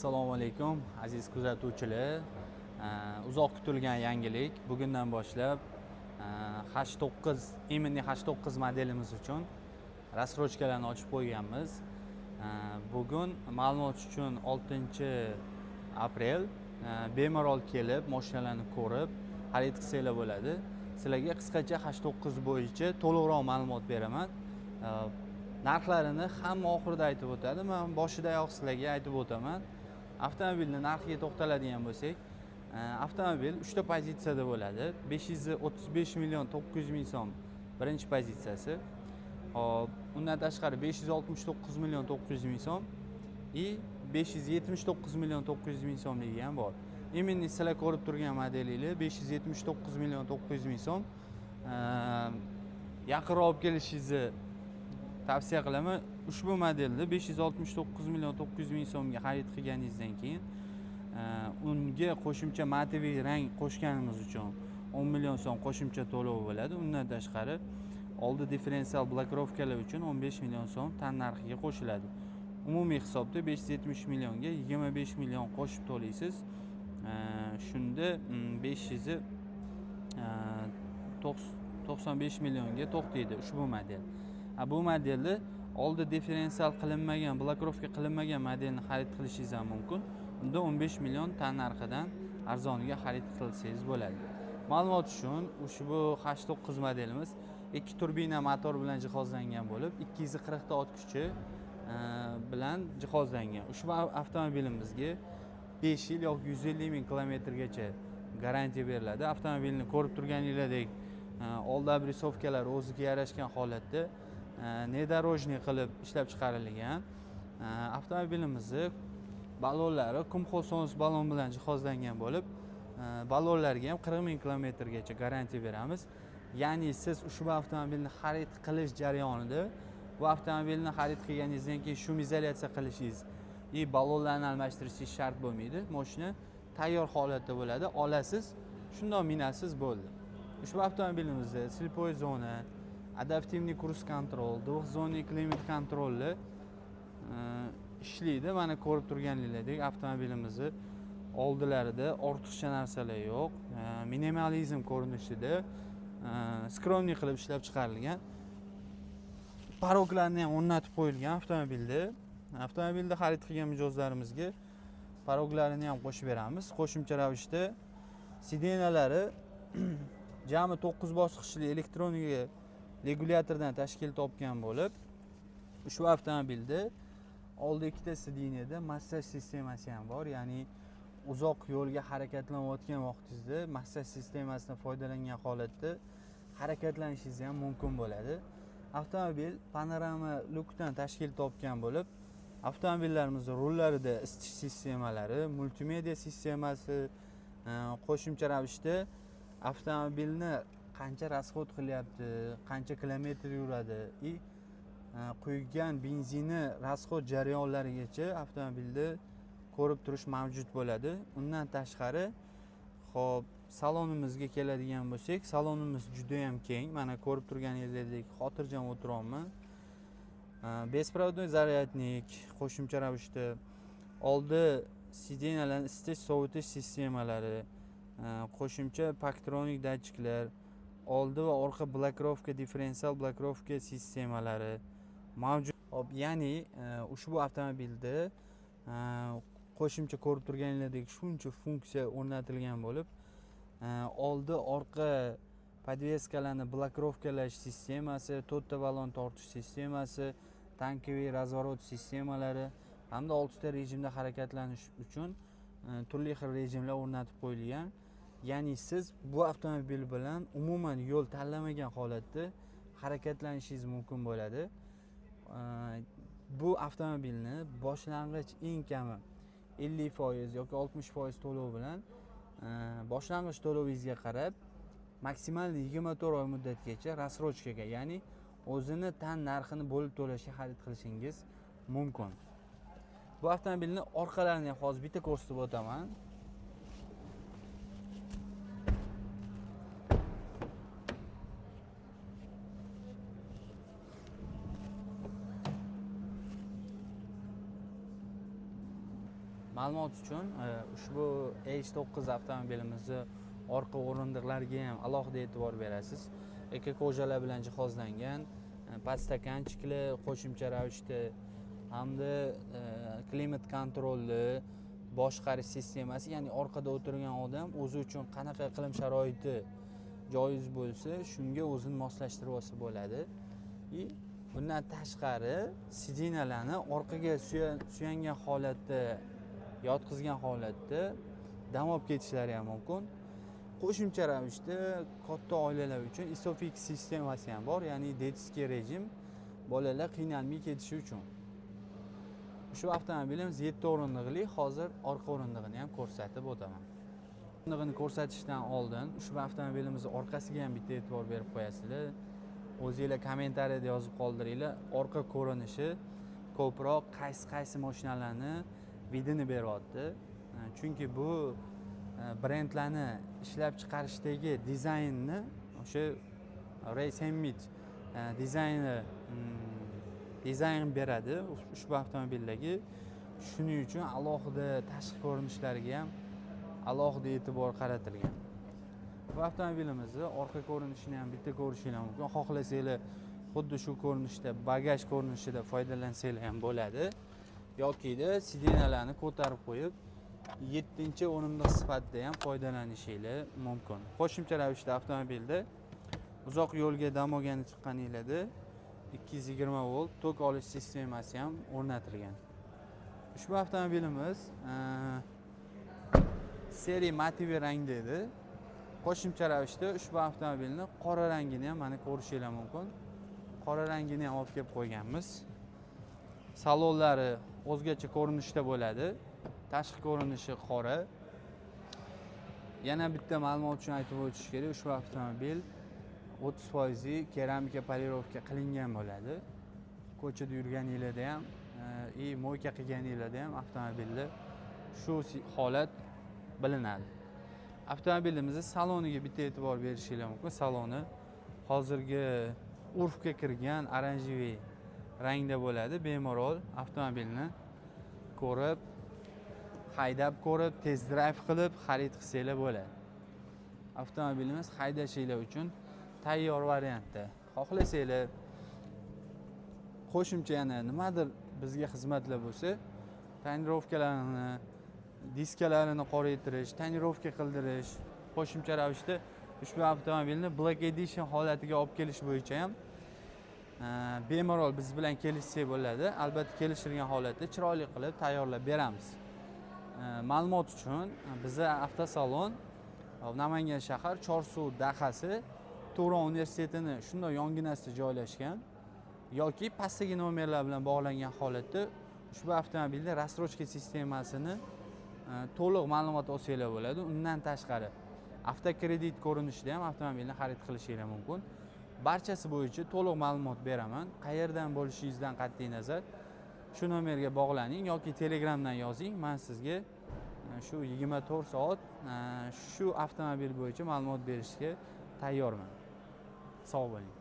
Assalomu alaykum, aziz kuzatuvchilar. Uzoq kutilgan yangilik. Bugundan boshlab H9, именно H9 modelimiz uchun рассрочка larni ochib qo'yganmiz. Bugun ma'lumot uchun 6 aprel. Bemalol kelib, mashinalarni ko'rib, xarid qilsanglar bo'ladi. Sizlarga qisqacha H9 bo'yicha to'liqroq ma'lumot beraman. Narxlarini hamma oxirida aytib o'tadi. Men boshidayoq sizlarga aytib o'taman. Avtomobilni narxiga to'xtaladigan bo'lsak, avtomobil 3 ta pozitsiyada bo'ladi. 535 million 900 ming so'm birinchi pozitsiyasi. Hop, undan tashqari 569 million 900 ming so'm и 579 million 900 ming so'mligi ham bor. Именно sizlar ko'rib turgan modelinglar 579 million 900 ming so'm. Yaqinroq olib kelishingizni tavsiya qilaman. Ushbu modelni 569 million 900 ming so'mga xarid qilganingizdan keyin unga qo'shimcha матовый rang qo'shganimiz uchun 10 million so'm qo'shimcha to'lov bo'ladi. Undan tashqari oldi differensial blokirovkalar uchun 15 million so'm tan narxiga qo'shiladi. Umumiy hisobda 570 millionga 25 million qo'shib to'laysiz. Shunda besh yuz to'qson besh millionga to'xtaydi ushbu model. Bu modelni oldi differensial qilinmagan, blokirovka qilinmagan modelni xarid qilishingiz ham mumkin. Unda 15 million tan narxidan arzoniga xarid qilsangiz bo'ladi. Ma'lumot uchun ushbu H9 modelimiz 2 turbina motor bilan jihozlangan bo'lib, ikki yuz qirqta ot kuchi bilan jihozlangan. Ushbu avtomobilimizga 5 yil yoki 150 ming kilometrgacha garantiya beriladi. Avtomobilni ko'rib turganingizdek, oldi обрисовка lar o'ziga yarashgan holatda, внедорожный qilib ishlab chiqarilgan. Avtomobilimizni ballonlari Kumho Sons ballon bilan jihozlangan bo'lib, ballonlarga ham 40 ming kilometrgacha garantiya beramiz. Ya'ni siz ushbu avtomobilni xarid qilish jarayonida bu avtomobilni xarid qilganingizdan keyin shumizolyatsiya qilishingiz и ballonlarni almashtirishingiz shart bo'lmaydi. Mashina tayyor holatda bo'ladi. Olasiz, shundoq minasiz bo'ldi. Ushbu avtomobilimizda слепой zona, адаптивный круиз-контроль, двухзонный климат-контроль li ishlaydi. Mana ko'rib turganingizdek avtomobilimizni oldilarida ortiqcha narsalar yo'q. Minimalizm ko'rinishida, скромный qilib ishlab chiqarilgan. Порог larni ham o'rnatib qo'yilgan avtomobilda. Avtomobilni xarid qilgan mijozlarimizga порог larini ham qo'shib beramiz. Qo'shimcha ravishda сиденья lari jami 9 bosqichli elektronika regulyatordan tashkil topgan bo'lib, ushbu avtomobilda oldi ikkita сиденье da massaj sistemasi ham bor. Ya'ni uzoq yo'lga harakatlanayotgan vaqtingizda massaj sistemasidan foydalangan holatda harakatlanishingiz ham mumkin bo'ladi. Avtomobil panorama lyukdan tashkil topgan bo'lib, avtomobillarimiz rullarida isitish sistemalari, multimedia sistemasi, qo'shimcha ravishda avtomobilni qancha расход qilyapti, qancha kilometr yuradi и quygan benzini расход jarayonlarigacha avtomobilda ko'rib turish mavjud bo'ladi. Undan tashqari, xo'p, salonimizga keladigan bo'lsak, salonimiz juda ham keng. Mana ko'rib turganingizdek xotirjam o'tiryapman. Беспроводной зарядник, qo'shimcha ravishda oldi сиденья larni isitish, sovutish sistemalari, qo'shimcha parktronik datchiklar, oldi va orqa blokirovka, differensial blokirovka sistemalari mavjud. Hop, ya'ni ushbu avtomobilda qo'shimcha ko'rib turganingizdek shuncha funksiya o'rnatilgan bo'lib, oldi orqa подвеска larni blokirovkalash sistemasi, to'rtta ballon tortish sistemasi, танковый разворот sistemalari hamda 6 ta rejimda harakatlanish uchun turli xil rejimlar o'rnatib qo'yilgan. Ya'ni siz bu avtomobil bilan umuman yo'l tanlamagan holatda harakatlanishingiz mumkin bo'ladi. Bu avtomobilni boshlang'ich eng kami 50% yoki 60% to'lov bilan, boshlang'ich to'lovingizga qarab maksimal 24 oy muddatgacha рассрочка ga, ya'ni o'zini tan narxini bo'lib to'lashga xarid qilishingiz mumkin. Bu avtomobilni orqalarini ham hozir bitta ko'rsatib o'taman. Ma'lumot uchun, ushbu H9 avtomobilimizni orqa o'rindiqlariga ham alohida e'tibor berasiz. Эко кожа lar bilan jihozlangan, подстаканчик lar qo'shimcha ravishda hamda климат-контроль li boshqarish sistemasi, ya'ni orqada o'tirgan odam o'zi uchun qanaqa iqlim sharoiti joiz bo'lsa, shunga o'zini moslashtirib olsa bo'ladi. И bundan tashqari сиденья larni orqaga suyangan holatda, yotqizgan holatda dam olib ketishlari ham mumkin. Qo'shimcha ravishda katta oilalar uchun Isofix sistemasi ham bor, ya'ni детский rejim, bolalar qiynalmay ketishi uchun. Ushbu avtomobilimiz 7 o'rindiqli. Hozir orqa o'rindig'ini ham ko'rsatib o'taman. O'rindig'ini ko'rsatishdan oldin ushbu avtomobilimizni orqasiga ham bitta e'tibor berib qo'yasizlar. O'zinglar kommentariyada yozib qoldiringlar, orqa ko'rinishi ko'proq qaysi qaysi mashinalarni вид ini beryapti. Chunki bu brendlarni ishlab chiqarishdagi dizaynni o'sha Ray Semmit dizayni dizayn beradi ushbu avtomobillarga. Shuning uchun alohida tashqi ko'rinishlariga ham alohida e'tibor qaratilgan. Bu avtomobilimizni orqa ko'rinishini ham bitta ko'rishinglar mumkin. Xohlasanglar, xuddi shu ko'rinishda, bagaj ko'rinishida foydalansanglar ham bo'ladi yokida сиденья larni ko'tarib qo'yib, yettinchi o'rindiq sifatida ham foydalanishinglar mumkin. Qo'shimcha ravishda avtomobilda uzoq yo'lga dam olgani chiqqaninglarda 220 volt tok olish sistemasi ham o'rnatilgan. Ushbu avtomobilimiz серый матовый rangda edi. Qo'shimcha ravishda ushbu avtomobilni qora rangini ham mana ko'rishinglar mumkin, qora rangini ham olib kelib qo'yganmiz. Salonlari o'zgacha ko'rinishda bo'ladi, tashqi ko'rinishi qora. Yana bitta ma'lumot uchun aytib o'tish kerak, ushbu avtomobil 30 foizli keramika полировка qilingan bo'ladi. Ko'chada yurganinglarda ham и мойка qilganinglarda ham avtomobilda shu holat bilinadi. Avtomobilimizni saloniga bitta e'tibor berishinglar mumkin. Saloni hozirgi urfga kirgan оранжевый rangda bo'ladi. Bemalol avtomobilni ko'rib, haydab ko'rib, test drive qilib xarid qilsanglar bo'ladi. Avtomobilimiz haydashinglar uchun tayyor variantda. Xohlasanglar, qo'shimcha yana nimadir bizga xizmatlar bo'lsa, тонировка larni, diskalarini qoraytirish, тонировка qildirish, qo'shimcha ravishda ushbu avtomobilni Black Edition holatiga olib kelish bo'yicha ham bemalol biz bilan kelishsak bo'ladi. Albatta, kelishilgan holatda chiroyli qilib tayyorlab beramiz. Ma'lumot uchun, biza avtosalon Namangan shahar, Chorsu dahasi, Turon universitetini shundoq yonginasida joylashgan yoki pastdagi nomerlar bilan bog'langan holatda ushbu avtomobilda рассрочка sistemasini to'liq ma'lumot olsanglar bo'ladi. Undan tashqari, avtokredit ko'rinishida ham avtomobilni xarid qilishinglar mumkin. Barchasi bo'yicha to'liq ma'lumot beraman. Qayerdan bo'lishingizdan qat'iy nazar, shu nomerga bog'laning yoki Telegramdan yozing. Man sizga shu 24 soat shu avtomobil bo'yicha ma'lumot berishga tayyorman. Sog' bo'ling.